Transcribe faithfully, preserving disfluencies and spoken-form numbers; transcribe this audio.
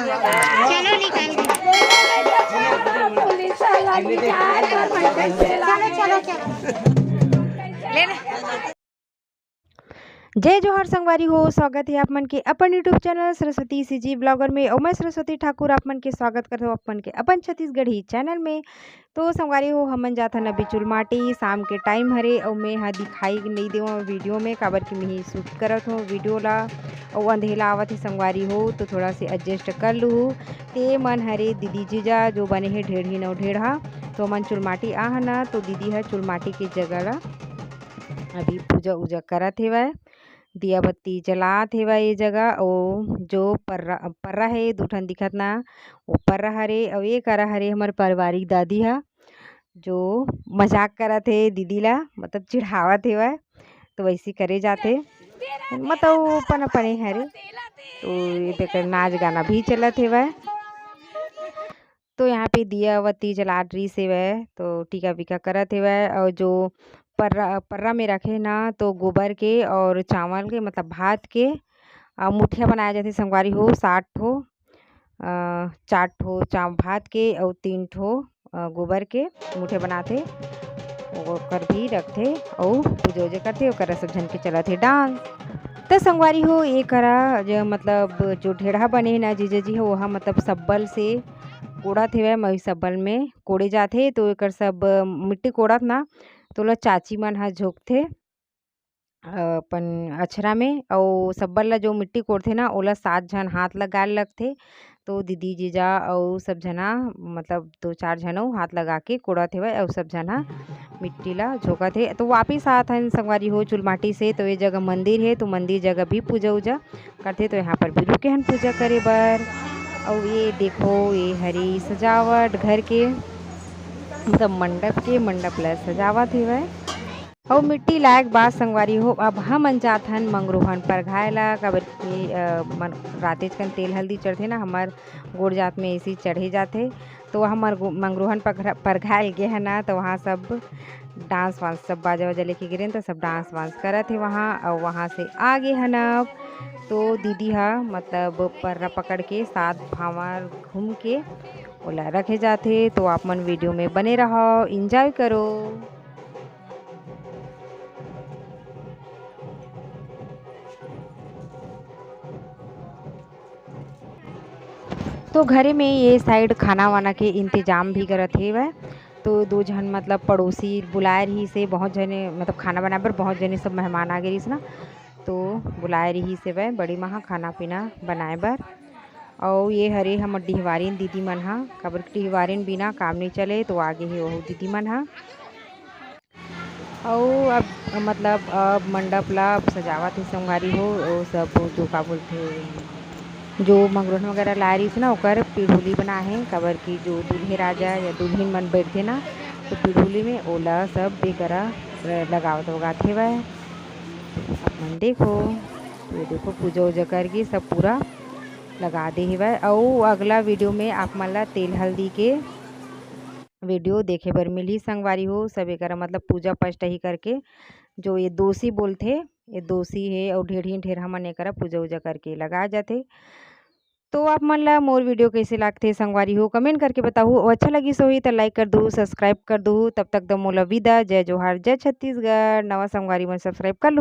चलो निकल गए। चलो, चलो, चलो। ले ले। जय जोहार संगवारी हो, स्वागत है आप मन के अपन YouTube channel Saraswati CG blogger में। और मैं सरस्वती ठाकुर आप मन के स्वागत करत हूँ आप मन के अपन छत्तीसगढ़ी चैनल में। तो संगवारी हो, हमन जाथन अभी चुलमाटी, शाम के टाइम हरे, अउ मैं ह दिखाई नइ देवं वीडियो में, काबर कि मैं ही शूट करत हूँ वीडियो ला, अउ अंधेला आवत हे संगवारी हो, तो थोड़ा से एडजस्ट कर लूहू। ते मन हरे दीदी जीजा जो बने हे ढेढ़ी नौ ढेढ़ा, तो हमन चुलमाटी आहन ना, तो दीदी ह चुलमाटी के जगह ला अभी पूजा उजा करत हेवय, दिया बत्ती जलात हेवय ये जगह। ओ जो पर्रा, पर्रा हे दू ठन दिखत ना, ओ पर्रा हरे, अउ ये करा हरे हमर पारिवारिक दादी ह, जो मजाक करत हे दीदी ला, मतलब चिढ़ावत हेवय, तो वैसे करे जाथे, मतलब अपन अपन हरे। तो ये देख नाच गाना भी चलत हेवय। तो यहाँ पे दिया बत्ती जलात रहिस हेवय, तो टीका वीका करत हेवय। और जो पर्रा, पर्रा में रखे ना, तो गोबर के और चावल के, मतलब भात के, अ, मुठिया बनाया जाथे संगवारी हो, सात ठो, अ, चार ठो चाव-, भात के और तीन ठो, अ, गोबर के मुठिया बनाथे, ओकर भी रखथे और पूजा उजा करथे। ओकर सब झन के चलत हे डांस। त संगवारी हो, ये करा जो, मतलब जो ढेढ़ा बने हे ना जीजा जी हो, ओहा मतलब सब्बल से कोड़त हेवय, मई सब्बल में कोड़े जाथे। तो एकर सब मिट्टी कोड़त ना, तो ओला चाची मन ह झोंकथे अपन अछरा में। अउ सब्बल ला जो मिट्टी कोड़थे ना, ओला सात झन हाथ लगाए लगथे। तो दीदी जीजा अउ सब झना, मतलब दो चार झन अउ हाथ लगा के कोड़त हेवय, अउ सब झन ह मिट्टी ला झोंकत हे। तो वापिस आत हन संगवारी हो चुलमाटी से, तो ये जगह मंदिर हे, तो मंदिर जगह भी पूजा उजा करथे। तो यहाँ पर भी रुके हन पूजा करे बर। अउ ये देखो, ये हरे सजावट घर के, मतलब मंडप के, मंडप ला सजावत हेवय। अउ मिट्टी लायक बात संगवारी हो, अब हमन जात हन मंगरोहन परघाए ला, काबर कि, अ, मन, रातेच कन तेल हल्दी चढ़थे ना, हमर गोड़ जात में ऐसी चढ़े जाथे। तो हमर गो-, मंगरोहन पघरा-, परघाए ल गे हन ना, तो वहाँ सब डांस वांस, सब बाजा वाजा लेके गे रहेन, तो सब डांस वांस करत हे वहाँ। अउ वहाँ से आ गे हन अब, तो दीदी ह मतलब पर्रा पकड़ के सात भांवर घूम के ओला रखे जाथे। तो आप मन वीडियो में बने रहव, एंजॉय करो। तो घरे में ये साइड खाना वाना के इंतजाम भी करत हेवय। तो दो झन मतलब पड़ोसी बुलाए रहिस हे, बहुत झने मतलब खाना बनाए बर, बहुत झने सब मेहमान आ गे रहिस ना, तो बुलाए रहिस हेवय बड़ी माँ ह खाना पीना बनाए बर। अउ ये हरे हमर डिहवारिन दीदी मन ह, काबर कि डिहवारिन बिना काम नइ चले, तो आगे हे ओहू दीदी मन ह। अउ अब मतलब अब मंडप ला अब सजावत हे संगवारी हो। ओ सब जो का बोलथे, जो मंगरोहन वगैरह लाए रहिस ना, ओकर पिढ़ोली बना हे, काबर कि जो दूल्हे राजा या दुल्हिन मन बैठथे ना, तो पिढ़ोली में ओला सब एकरा लगावत वगात हेवय। आप मन देखो, ये देखो पूजा उजा करके सब पूरा लगा दे हेवय। अउ अगला वीडियो में आप मन ला तेल हल्दी के वीडियो देखे बर मिलही संगवारी हो। सब एकरा मतलब पूजा पष्ट ही करके, जो ये दोसी बोलथे, ये दोसी हे अउ ढेढ़ी ढेढ़ा मन एकरा पूजा उजा करके लगाए जाथे। तो आप मन ला मोर वीडियो कइसे लागथे संगवारी हो, कमेंट करके बताहू। अउ अच्छा लगिस होही त लाइक कर दूहू, सब्सक्राइब कर दूहू। तब तक दो मोला विदा, जय जोहार, जय छत्तीसगढ़। नवा संगवारी मन सब्सक्राइब कर लू।